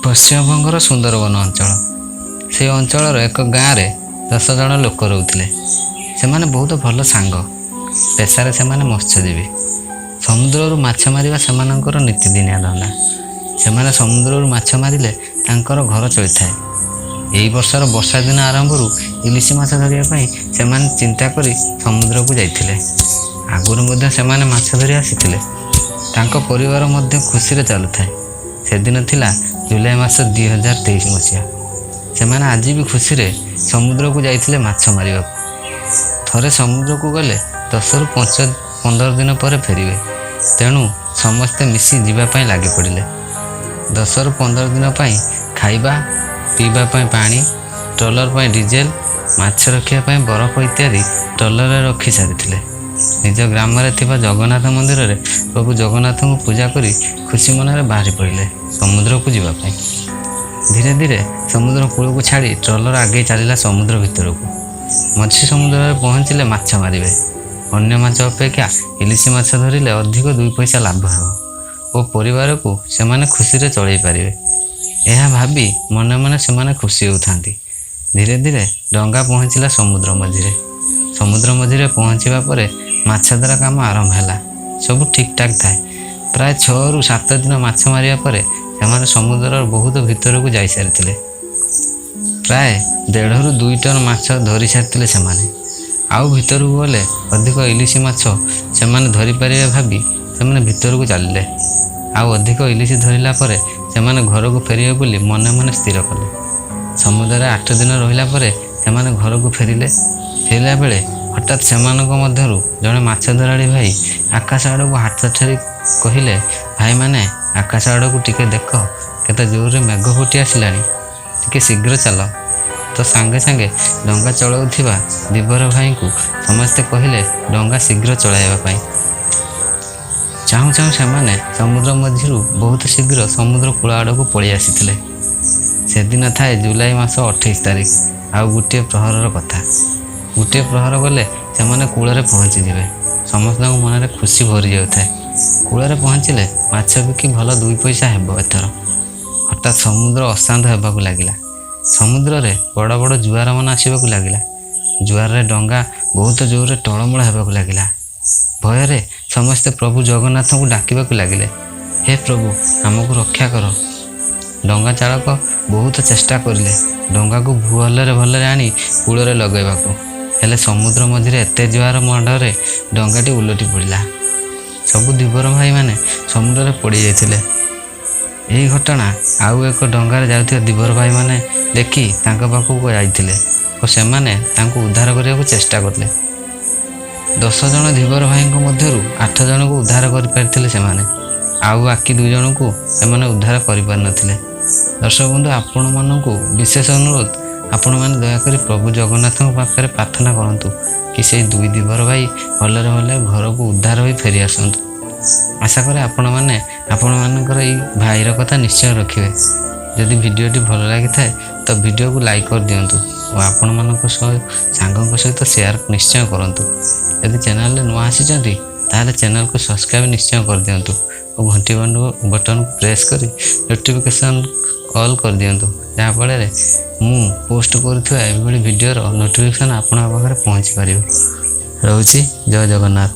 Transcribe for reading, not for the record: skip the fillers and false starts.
ପଶ୍ଚିମବଙ୍ଗର ସୁନ୍ଦରବନ ଅଞ୍ଚଳ। ସେ ଅଞ୍ଚଳର ଏକ ଗାଁରେ 10 ଜଣ ଲୋକ ରହୁଥିଲେ। ସେମାନେ ବହୁତ ଭଲ ସାଙ୍ଗ। ପେଶାରେ ସେମାନେ ମତ୍ସ୍ୟଜୀବୀ। ସମୁଦ୍ରରୁ ମାଛ ମାରିବା ସେମାନଙ୍କର ନିତିଦିନିଆ ଧନ୍ଦା। ସେମାନେ ସମୁଦ୍ରରୁ ମାଛ ମାରିଲେ ତାଙ୍କର ଘର ଚଳିଥାଏ। ଏହି ବର୍ଷର ବର୍ଷା ଦିନ ଆରମ୍ଭରୁ ଇଲିଶି ମାଛ ଧରିବା ପାଇଁ ସେମାନେ ଚିନ୍ତା କରି ସମୁଦ୍ରକୁ ଯାଇଥିଲେ। ଆଗରୁ ମଧ୍ୟ ସେମାନେ ମାଛ ଧରି ଆସିଥିଲେ। ତାଙ୍କ ପରିବାର ମଧ୍ୟ ଖୁସିରେ ଚାଲୁଥାଏ। ସେଦିନ ଥିଲା ଜୁଲାଇ ମାସ, 2023 ମସିହା। ସେମାନେ ଆଜି ବି ଖୁସିରେ ସମୁଦ୍ରକୁ ଯାଇଥିଲେ ମାଛ ମାରିବାକୁ। ଥରେ ସମୁଦ୍ରକୁ ଗଲେ 10ରୁ 15 ଦିନ ପରେ ଫେରିବେ। ତେଣୁ ସମସ୍ତେ ମିଶି ଯିବା ପାଇଁ ଲାଗି ପଡ଼ିଲେ। 10ରୁ 15 ଦିନ ପାଇଁ ଖାଇବା ପିଇବା ପାଇଁ ପାଣି, ଟ୍ରଲର ପାଇଁ ଡିଜେଲ, ମାଛ ରଖିବା ପାଇଁ ବରଫ ଇତ୍ୟାଦି ଟ୍ରଲରରେ ରଖି ସାରିଥିଲେ। ନିଜ ଗ୍ରାମରେ ଥିବା ଜଗନ୍ନାଥ ମନ୍ଦିରରେ ପ୍ରଭୁ ଜଗନ୍ନାଥଙ୍କୁ ପୂଜା କରି ଖୁସି ମନରେ ବାହାରି ପଡ଼ିଲେ ସମୁଦ୍ରକୁ ଯିବା ପାଇଁ। ଧୀରେ ଧୀରେ ସମୁଦ୍ର କୂଳକୁ ଛାଡ଼ି ଟ୍ରଲର ଆଗେଇ ଚାଲିଲା ସମୁଦ୍ର ଭିତରକୁ। ମଝି ସମୁଦ୍ରରେ ପହଞ୍ଚିଲେ ମାଛ ମାରିବେ। ଅନ୍ୟ ମାଛ ଅପେକ୍ଷା ଇଲିଶି ମାଛ ଧରିଲେ ଅଧିକ ଦୁଇ ପଇସା ଲାଭ ହେବ ଓ ପରିବାରକୁ ସେମାନେ ଖୁସିରେ ଚଳେଇ ପାରିବେ। ଏହା ଭାବି ମନେ ମନେ ସେମାନେ ଖୁସି ହେଉଥାନ୍ତି। ଧୀରେ ଧୀରେ ଡଙ୍ଗା ପହଞ୍ଚିଲା ସମୁଦ୍ର ମଝିରେ। ସମୁଦ୍ର ମଝିରେ ପହଞ୍ଚିବା ପରେ ମାଛ ଧରା କାମ ଆରମ୍ଭ ହେଲା। ସବୁ ଠିକ୍ଠାକ୍ ଥାଏ। ପ୍ରାୟ 6ରୁ 7 ଦିନ ମାଛ ମାରିବା ପରେ ସେମାନେ ସମୁଦ୍ରର ବହୁତ ଭିତରକୁ ଯାଇସାରିଥିଲେ। ପ୍ରାୟ 1.5ରୁ 2 ଟନ୍ ମାଛ ଧରି ସାରିଥିଲେ ସେମାନେ। ଆଉ ଭିତରକୁ ଗଲେ ଅଧିକ ଇଲିଶି ମାଛ ସେମାନେ ଧରିପାରିବେ ଭାବି ସେମାନେ ଭିତରକୁ ଚାଲିଲେ। ଆଉ ଅଧିକ ଇଲିଶି ଧରିଲା ପରେ ସେମାନେ ଘରକୁ ଫେରିବେ ବୋଲି ମନେ ମନେ ସ୍ଥିର କଲେ। ସମୁଦ୍ରରେ 8 ଦିନ ରହିଲା ପରେ ସେମାନେ ଘରକୁ ଫେରିଲେ। ଫେରିଲା ବେଳେ ହଠାତ୍ ସେମାନଙ୍କ ମଧ୍ୟରୁ ଜଣେ ମାଛ ଧରାଳି ଭାଇ ଆକାଶ ଆଡ଼କୁ ହାତ ଠାରି କହିଲେ, "ଭାଇମାନେ, ଆକାଶ ଆଡ଼କୁ ଟିକେ ଦେଖ, କେତେ ଜୋରରେ ମେଘ ଫୁଟି ଆସିଲାଣି। ଟିକେ ଶୀଘ୍ର ଚାଲ।" ତ ସାଙ୍ଗେ ସାଙ୍ଗେ ଡଙ୍ଗା ଚଳାଉଥିବା ଧୀବର ଭାଇଙ୍କୁ ସମସ୍ତେ କହିଲେ ଡଙ୍ଗା ଶୀଘ୍ର ଚଳାଇବା ପାଇଁ। ଚାହୁଁ ଚାହୁଁ ସେମାନେ ସମୁଦ୍ର ମଝିରୁ ବହୁତ ଶୀଘ୍ର ସମୁଦ୍ର କୂଳ ଆଡ଼କୁ ପଳେଇ ଆସିଥିଲେ। ସେଦିନ ଥାଏ ଜୁଲାଇ ମାସ 28 ତାରିଖ, ଆଉ ଗୋଟିଏ ପ୍ରହରର କଥା। ଗୋଟିଏ ପ୍ରହର ଗଲେ ସେମାନେ କୂଳରେ ପହଞ୍ଚିଯିବେ। ସମସ୍ତଙ୍କ ମନରେ ଖୁସି ଭରି ଯାଉଥାଏ। କୂଳରେ ପହଞ୍ଚିଲେ ମାଛ ବିକି ଭଲ ଦୁଇ ପଇସା ହେବ ଏଥର। ହଠାତ୍ ସମୁଦ୍ର ଅଶାନ୍ତ ହେବାକୁ ଲାଗିଲା। ସମୁଦ୍ରରେ ବଡ଼ ବଡ଼ ଜୁଆରମାନ ଆସିବାକୁ ଲାଗିଲା। ଜୁଆରରେ ଡଙ୍ଗା ବହୁତ ଜୋରରେ ଟଳମଳ ହେବାକୁ ଲାଗିଲା। ଭୟରେ ସମସ୍ତେ ପ୍ରଭୁ ଜଗନ୍ନାଥଙ୍କୁ ଡାକିବାକୁ ଲାଗିଲେ, "ହେ ପ୍ରଭୁ, ଆମକୁ ରକ୍ଷା କର।" ଡଙ୍ଗା ଚାଳକ ବହୁତ ଚେଷ୍ଟା କରିଲେ ଡଙ୍ଗାକୁ ଭଲରେ ଭଲରେ ଆଣି କୂଳରେ ଲଗାଇବାକୁ। ହେଲେ ସମୁଦ୍ର ମଝିରେ ଏତେ ଜୁଆର ମାଡ଼ରେ ଡଙ୍ଗାଟି ଓଲଟି ପଡ଼ିଲା। ସବୁ ଧୀବର ଭାଇମାନେ ସମୁଦ୍ରରେ ପଡ଼ିଯାଇଥିଲେ। ଏହି ଘଟଣା ଆଉ ଏକ ଡଙ୍ଗାରେ ଯାଉଥିବା ଧୀବର ଭାଇମାନେ ଦେଖି ତାଙ୍କ ପାଖକୁ ଯାଇଥିଲେ ଓ ସେମାନେ ତାଙ୍କୁ ଉଦ୍ଧାର କରିବାକୁ ଚେଷ୍ଟା କଲେ। 10 ଜଣ ଧୀବର ଭାଇଙ୍କ ମଧ୍ୟରୁ ଆଠ ଜଣଙ୍କୁ ଉଦ୍ଧାର କରିପାରିଥିଲେ ସେମାନେ। ଆଉ ବାକି ଦୁଇ ଜଣଙ୍କୁ ସେମାନେ ଉଦ୍ଧାର କରିପାରିନଥିଲେ। ଦର୍ଶକ ବନ୍ଧୁ, ଆପଣମାନଙ୍କୁ ବିଶେଷ ଅନୁରୋଧ, ଆପଣମାନେ ଦୟାକରି ପ୍ରଭୁ ଜଗନ୍ନାଥଙ୍କ ପାଖରେ ପ୍ରାର୍ଥନା କରନ୍ତୁ କି ସେଇ ଦୁଇ ଧୀବର ଭାଇ ଭଲରେ ଭଲରେ ଘରକୁ ଉଦ୍ଧାର ହୋଇ ଫେରି ଆସନ୍ତୁ। ଆଶା କରେ ଆପଣମାନେ ଆପଣମାନଙ୍କର ଏଇ ଭାଇର କଥା ନିଶ୍ଚୟ ରଖିବେ। ଯଦି ଭିଡ଼ିଓଟି ଭଲ ଲାଗିଥାଏ, ତ ଭିଡ଼ିଓକୁ ଲାଇକ୍ କରିଦିଅନ୍ତୁ ଓ ଆପଣମାନଙ୍କ ସହ ସାଙ୍ଗଙ୍କ ସହିତ ସେୟାର ନିଶ୍ଚୟ କରନ୍ତୁ। ଯଦି ଚ୍ୟାନେଲରେ ନୂଆ ଆସିଛନ୍ତି, ତାହେଲେ ଚ୍ୟାନେଲକୁ ସବସ୍କ୍ରାଇବ୍ ନିଶ୍ଚୟ କରିଦିଅନ୍ତୁ ଓ ଘଣ୍ଟି ବଟନକୁ ପ୍ରେସ୍ କରି ନୋଟିଫିକେସନ୍ ଅଲ୍ କରିଦିଅନ୍ତୁ, ଯାହାଫଳରେ ମୁଁ ପୋଷ୍ଟ କରୁଥିବା ଏଭଳି ଭିଡ଼ିଓର ନୋଟିଫିକେସନ୍ ଆପଣଙ୍କ ପାଖରେ ପହଞ୍ଚି ପାରିବ। ରହୁଛି, ଜୟ ଜଗନ୍ନାଥ।